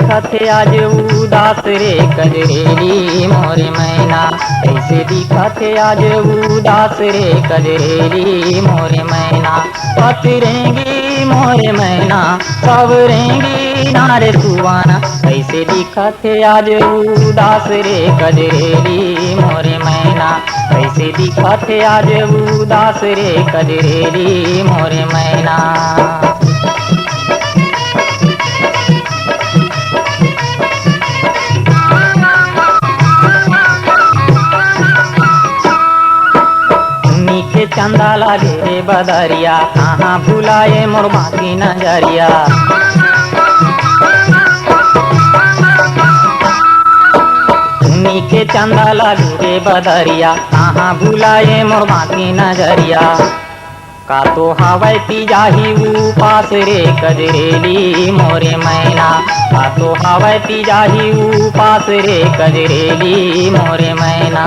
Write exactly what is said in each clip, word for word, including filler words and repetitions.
दिखत हे आज उदास रे कजरेली मोरे मैना, कइसे दिखत हे आज उदास रे कजरेली मोरे मैना। पतरेंगी मोरे मैना, सवरेंगी ना रे सुवाना, कइसे दिखत हे आज उदास रे कजरेली मोरे मैना, कइसे दिखत हे आज उदास रे कजरेली मोरे मैना। उन्हीं के चंदा लागे रे बदरिया, कहाँ भुलाए मोर बाकी नजरिया। उन्हीं के चंदा लागे रे बदरिया, कहाँ भुलाए मोर बाकी नजरिया। का तो हवय पी जाही उपास रे कजरेली मोरे मैना, का तो हवय पी जाही उपास रे कजरेली मोरे मैना।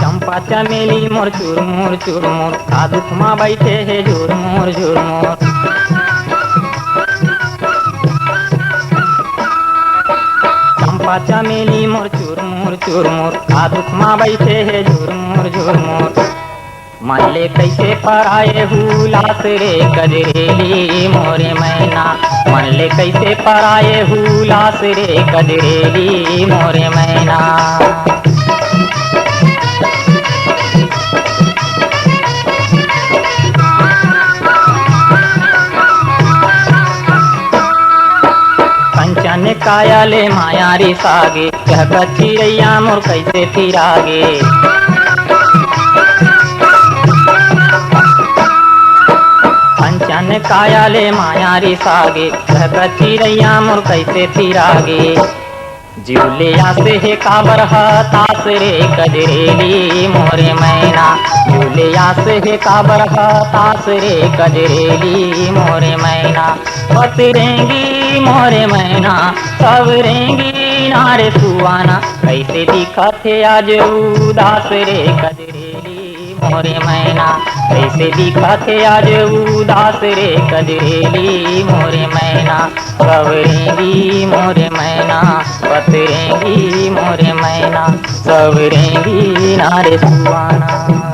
चंपा चमेली मोर चुरमुर चुरमुर, का दुख मा बइठे हे झुरमुर झुरमुर। चंपा चमेली मोर चुरमुर चुरमुर, का दुख मा बइठे हे झुरमुर झुरमुर। मन ले कइसे पराए हुलास रे कजरेली मोरे मैना, मन ले कइसे पराए हुलास रे कजरेली मोरे मैना। कंचन काया ले माया रिसागे, चहकत चिरैया मोर कइसे फिरागे। कंचन काया ले माया रिसागे, चहकत चिरैया मोर कइसे फिरागे। जीव ले आस हे काबर हतास रे कजरेली मोरे मैना, जीव ले आस हे काबर हतास रे कजरेली मोरे मैना। पतरेंगी मोरे मैना, सवरेंगी ना रे सुवाना, कइसे दिखत हे आज उदास रे कजरेली मोरे मैना, कइसे दिखत हे आज उदास रे कजरेली मोरे मैना। सवरेंगी मोरे मैना, पतरेंगी मोरे मैना, सवरेंगी ना रे सुवाना।